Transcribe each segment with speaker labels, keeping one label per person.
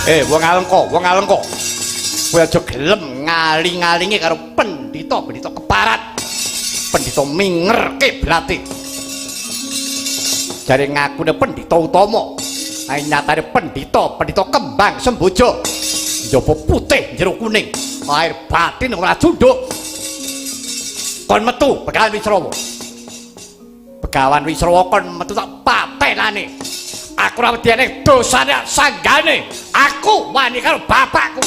Speaker 1: Wong Alengka, wong Alengka. Kowe aja gelem ngaling-alingi karo pendhita-pendhita keparat. Pendhita minger kiblate. Jare ngakune pendhita utama. Ae nyatane pendhita, pendhita kembang semboja. Njaba putih, jero kuning. Air batin ora junduk. Kon metu Begawan Wisrawa. Begawan Wisrawa kon metu tak patenane. Aku ora wedine dosane sanggane. Aku wani karo bapakku.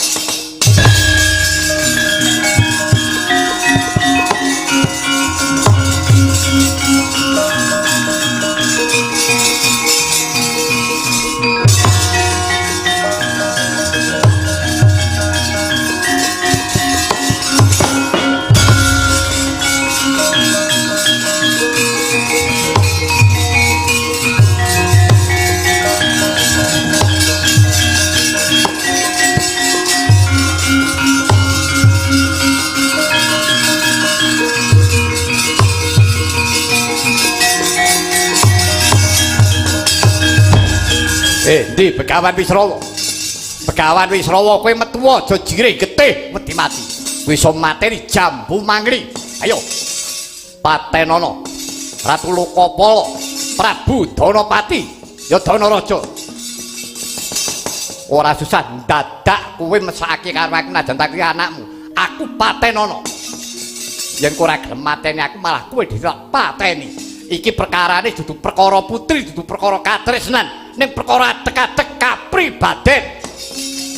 Speaker 1: Ndi Begawan Wisrawa? Begawan Wisrawa kowe metu aja jirih getih wedi mati. Kowe iso mateni jambu mangli. Ayo. Patenono. Ratu Lokapala, Prabu Danapati, ya Danaraja. Ora susah dadak kowe mesake karo aku najan tak kuwi anakmu. Aku patenono. Yen kowe ora gelem mateni aku malah kowe ditak pateni. Iki perkarane dudu perkara putri, dudu perkara katresnan, ning perkara atek-atek kapribaden.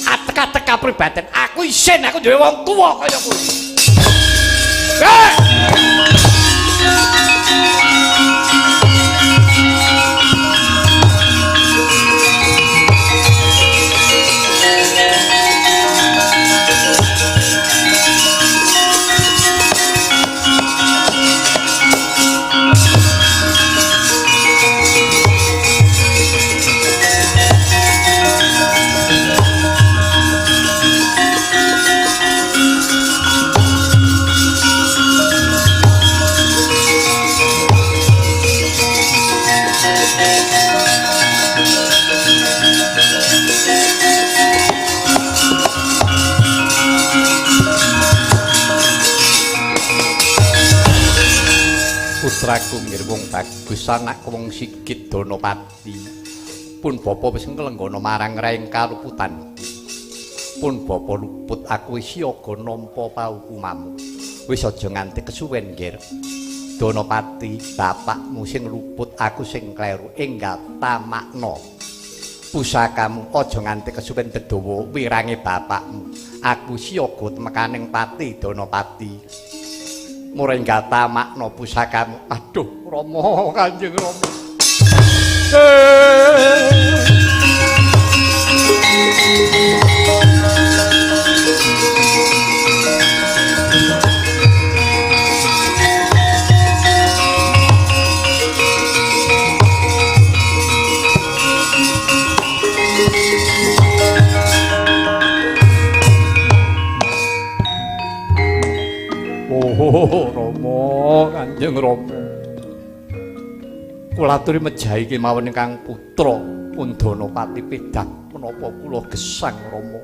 Speaker 1: Atek-atek kapribaden. Aku isin, aku duwe wong tuwa kaya kowe. Hei! Putraku nggih wong bagus, anakku wong Sigit Danapati. Pun bapa wis nglenggana marang raing kaluputan. Pun bapa luput, aku wis siaga nampa paukumamu. Wis aja nganti kesuwen, Nggir. Danapati, bapakmu sing luput, aku sing kleru. Enggal tamakna pusakamu, aja nganti kesuwen dedawa wirange bapakmu. Aku siaga temekaning pati Danapati. Mura enggal tamakna pusakamu. Aduh, Rama, Kanjeng Rama. Oh, Rama, Kanjeng Rama. Kula aturi mejahi kemawon ingkang putra pun Danapati pedah menapa kula gesang Rama.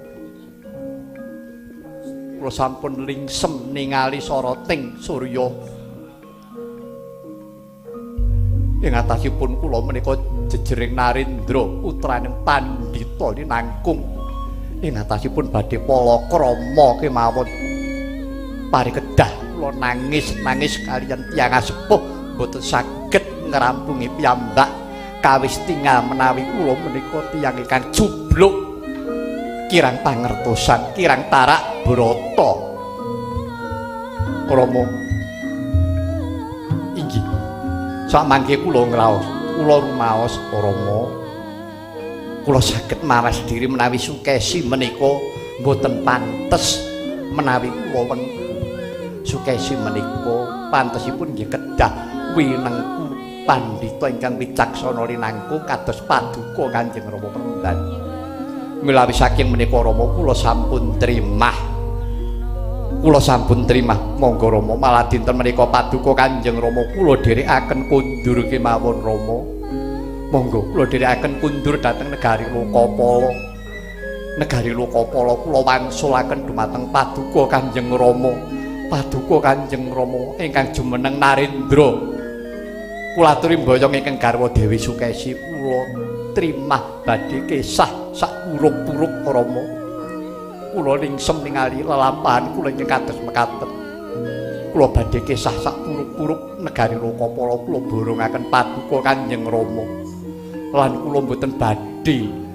Speaker 1: Kula sampun lingsem ningali soroting surya. Ing atasipun kula menika jejering Narendra putraning pandhita linangkung. Ing atasipun badhe palakrama kemawon. Pari kedah kula nangis-nangis kaliyan tiyang sepuh mboten saged ngrampungi piyambak kawis tinggal menawi kula menika tiyang ingkang jubluk kirang pangertosan kirang tarak brata. Rama inggih samangke kula ngraos kula rumaos Rama kula saged mawas diri menawi Sukesi menika mboten pantes menawi kula wengku. Sukesi menika pantesipun nggih kedah winengku pandhita ingkang wicaksana linangkung kados paduka Kanjeng Rama Peremban. Milawi saking menika Rama kula sampun trimah. Kula sampun trimah monggo Rama malah dinten menika paduka Kanjeng Rama kula dherekaken kundur kemawon Rama. Monggo kula dherekaken kundur dhateng negari Lokapala. Negari Lokapala kula wangsulaken dumateng Paduka Kanjeng Rama. Paduka Kanjeng Rama ingkang jumeneng narendra. Kula aturi mboyong ingkang garwa Dewi Sukesi, kula trimah badhe kesah sak puruk-puruk Rama. Kula ningsem ningali lelampahan kula ingkang kados mekaten. Kula badhe kesah sak puruk-puruk negari Lokapala kula borongaken Paduka Kanjeng Rama. Lan kula mboten badhe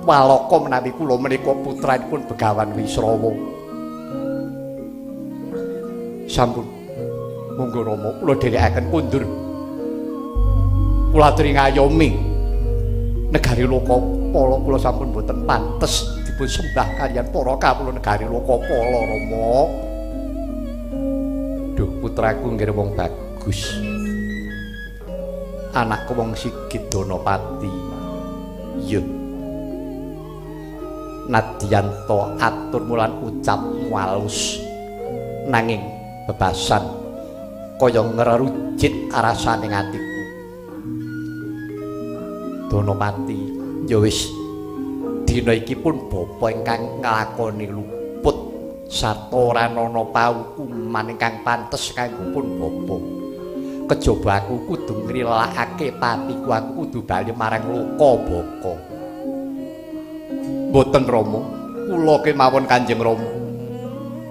Speaker 1: walaka menawi kula menika putranipun Begawan Wisrawa. Sampun monggo Rama kula dherekaken kundur. Kula aturi ngayomi negari Lokapala kula sampun mboten pantes dipun sembah kaliyan para kawula negari Lokapala Rama. Duh putraku nggih wong bagus. Anakku wong Sigit Danapati. Iya. Nadyan to atur mulan ucap alus nanging bebasan kaya ngrerujit arasane atiku. Danapati, ya wis dina iki pun bapa ingkang nglakoni luput sarta ora ana paukuman ingkang pantes kanggo pun bapa. Kejaba aku kudu ngrilakake patiku, aku kudu bali marang Lokabaka. Mboten Rama, kula kemawon Kanjeng Rama.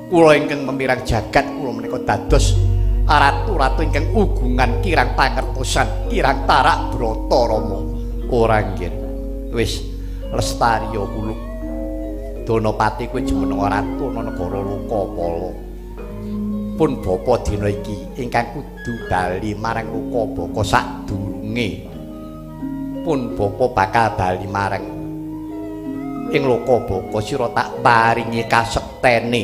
Speaker 1: Kula ingkang memirang jagat kula menika dados ratu-ratu ingkang ugungan kirang pangertosan, kirang tarak brata Rama. Ora nggih. Wis lestariya kula. Danapati kuwi jumeneng ratu ana negara Lokapala. Pun bapa dina iki ingkang kudu bali marang Lokabaka sadurunge. Pun bapa bakal bali marang ing Lokabaka sira tak paringi kasektene.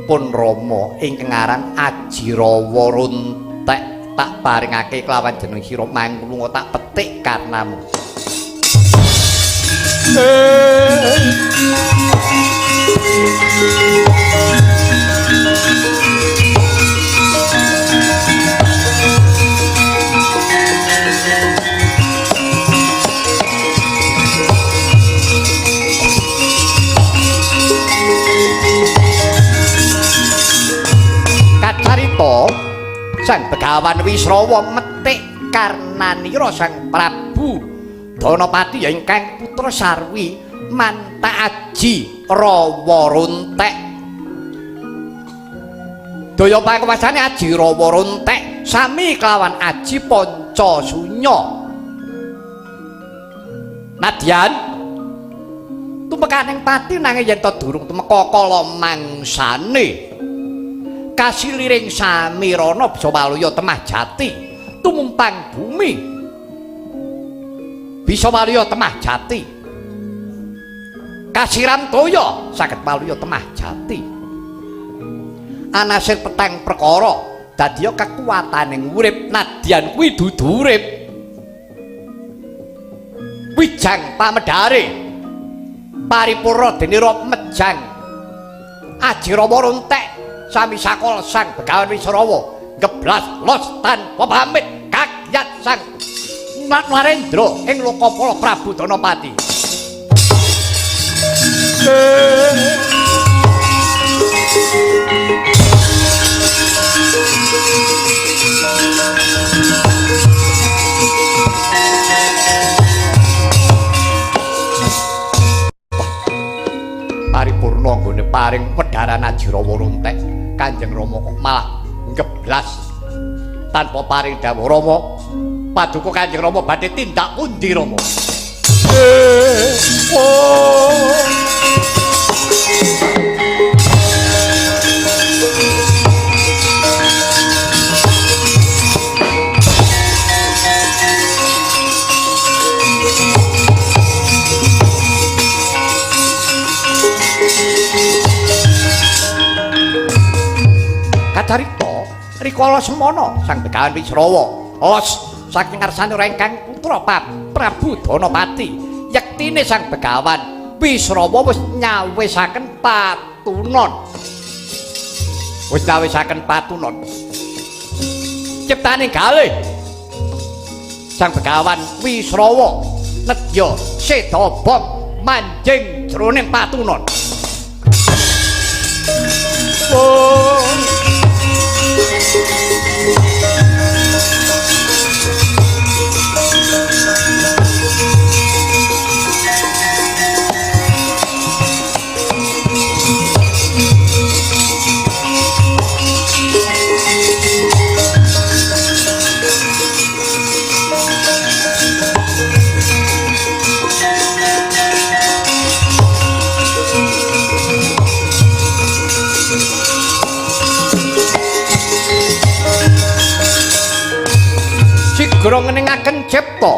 Speaker 1: Pun Rama ingkang aran Ajirawa Runtek tak paringake kelawan jeneng sira manglunga tak petik karnamu. Kacarita Sang Begawan Wisrawa metik karnanira Sang Prabu Danapati ya ingkang putra Sarwi manta aji Rawa Runtek. Daya panguwasane Aji Rawa Runtek sami kelawan Aji Pancasunya. Nadyan tumekaning pati nanging yen to durung tumeka kala mangsane. Kasiliring samirana bisa waluya temah jati tumumpang bumi bisa waluya temah jati kasiram toya saged waluya temah jati. Anasir petang perkara dadiya kekuwataning urip nadyan kuwi dudu urip. Wijang pamedhare paripurna denira mejang Aji Rawa Runtek sami sakol Sang Begawan Wisrawa ngeblas los tanpa pamit kagyat Sang Narendra ing Lokapala Prabu Danapati. Paripurna nggone paring wedharan Aji Rawa Runtek. Kanjeng Rama kok malah ngeblas tanpa paring dawuh. Rama, paduka Kanjeng Rama badhe tindak pundi Rama? Kacarita rikala semana Sang Begawan Wisrawa los saking ngarsane ingkang putra Prabu Danapati. Yektine Sang Begawan Wisrawa wis nyawisaken patunon. Wis nyawisaken patunon. Ciptane galih Sang Begawan Wisrawa nedya seda bom Manjing jroning patunon. Oh. Sigra ngeningaken cipta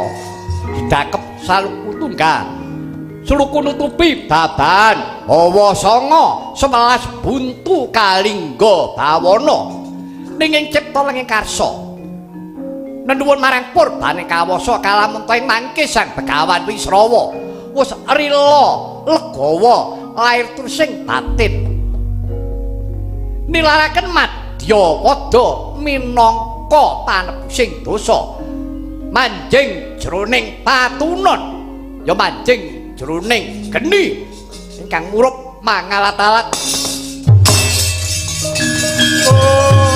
Speaker 1: didakep saluku tunggal suluku nutupi baban hawa sanga 11 buntu kalingga bawana ning cipta lenging karsa nenuwun marang purbane kawasa kalamunta ing mangke Sang Begawan Wisrawa wis rila legawa lair trusing batin nilaraken madya wada minangka panebusing dosa manjing jroning patunon ya manjing jroning geni ingkang murup mangalat-alat. Oh.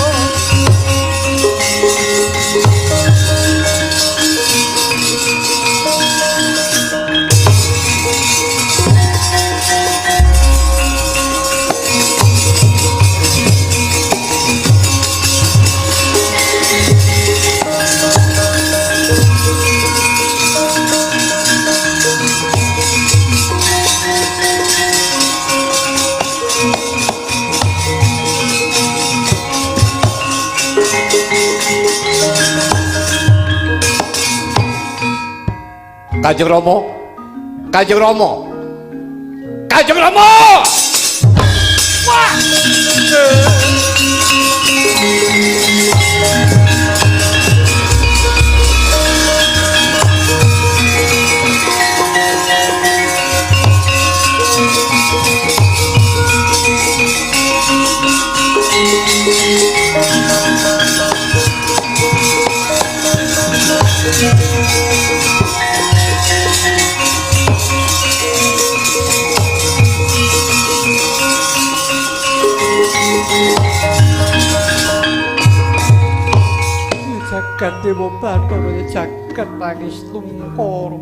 Speaker 1: Kanjeng Rama, Kanjeng Rama, Kanjeng Rama! Wah! Jagat Dewa Bathara jagat Pangestungkara.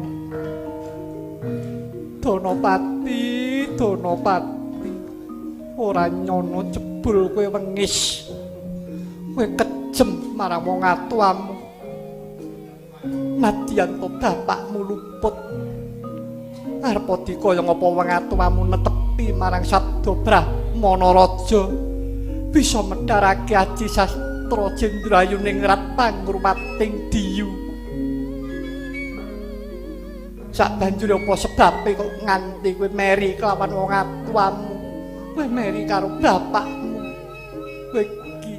Speaker 1: Danapati, Danapati, ora nyono jebul kowe wengis. Kowe kejem marang wong atuamu. Nadyan to bapakmu luput. Arep dikaya ngapa wong atuamu netepi marang sabda Brahmana Raja bisa medharake aji sastra Jendrayuningrat pangrumating diyu. Sabanjure apa sebabe kok nganti kowe meri kelawan wong atuamu, kowe meri karo bapakmu. Kowe iki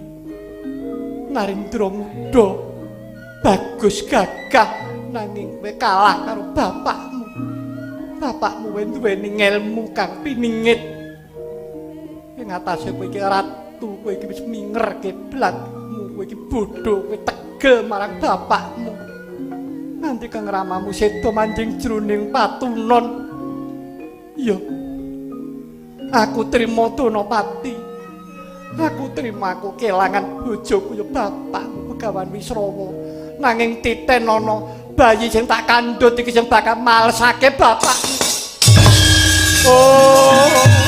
Speaker 1: Narendra muda, bagus gagah nanging kowe kalah karo bapakmu. Bapakmu kowe duweni ngelmu kang piningit. Ing atase kowe iki ratu, kowe iki wis minger kiblatmu, kowe iki bodho, kowe tegel marang bapakmu. Nanti kang ramamu sedo manjing jroning patunon. Iya, aku trimo Danapati. Aku trimo aku kelangan bojoku ya bapakmu Begawan Wisrawa. Nanging titen ana bayi sing tak kandhut iki sing bakal malesake bapakmu. Oh.